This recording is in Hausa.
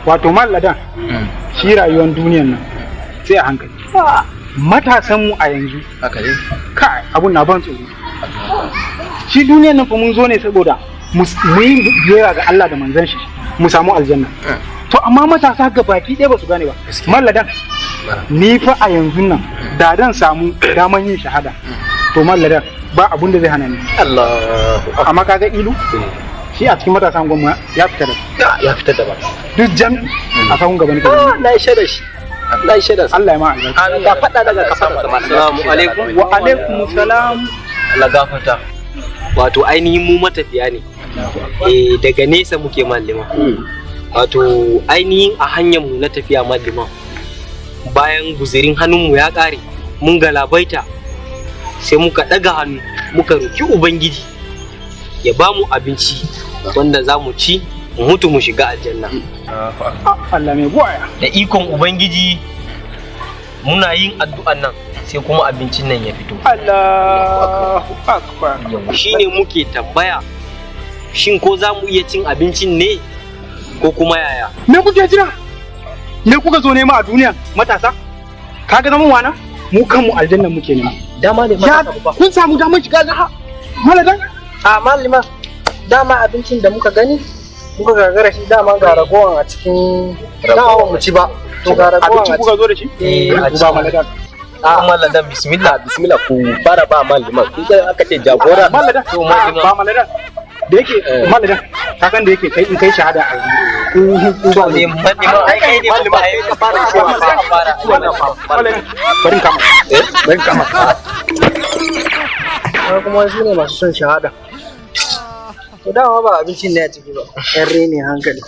Wato malladan, shi rayuwar duniyan nan sai a hankali. Matasan mu a yanzu, Haka ne. kai, abun na ban tsoro. Shi duniyan nan fa mun zo ne saboda mu yi biyayya ga Allah da manzon shi, mu samu aljanna. To amma matasa ga baki ɗaya ba su gane ba. Malladan, ni fa a yanzu nan da dan samu daman yin shahada, to malladan, ba abun da zai hana ni. Allahu. Amma kaga ilu, shi a cikin matasan gwamma ya fita da Ya fitar da ba. duk jam a sahun gaba nake gani. Na yi shaida shi. Na yi shaida. Allah ya ma albarka. Ka faɗa daga kafa sama. Assalamu alaikum. Wa alaikum salam. Allah gafarta. Wato ainihin mu matafiya ne, eh, daga nesa muke, mallima. Wato ainihin a hanyar mu na tafiya, mallima, bayan guzirin hannunmu ya ƙare, mun galabaita, sai muka ɗaga hannu muka roki Ubangiji ya ba mu abinci wanda za mu ci mu mutu mu shiga aljanna. Allah mai buwaya. Da ikon Ubangiji, muna yin addu'an nan, sai kuma abincin nan ya fito. Allahu akbar. Shine muke tambaya, shin ko za mu iya cin abincin ne ko kuma yaya? Me kuke jira? Me kuka zo nema a duniya, matasa? Kaga zaman wana, mu kanmu aljanna muke nema. Dama ne. Ya kun samu damar shiga aljanna, maladan. A malima, dama abincin da muka gani muka gagara shi, dama ga ragowan a cikin, dama ba mu ci ba. To ga ragowan Abincin a kuka zo da shi? Eh, a Ku ba cikin. Maladan. A malladan, bismillah, bismillah, ku fara ba malliman. Kun ga aka ce jagora. Maladan. To, malliman. Ba maladan, da yake maladan, ka san da yake kai in kai shahada a yanzu ku ba Ne malliman, ai kai ne Malliman, kai ka fara cewa fa fara. Maladan, bari in kama, bari in kama. Cikin kuma su ne masu son shahada. To dama ba abincin ne a ciki ba. Yan rene hankali.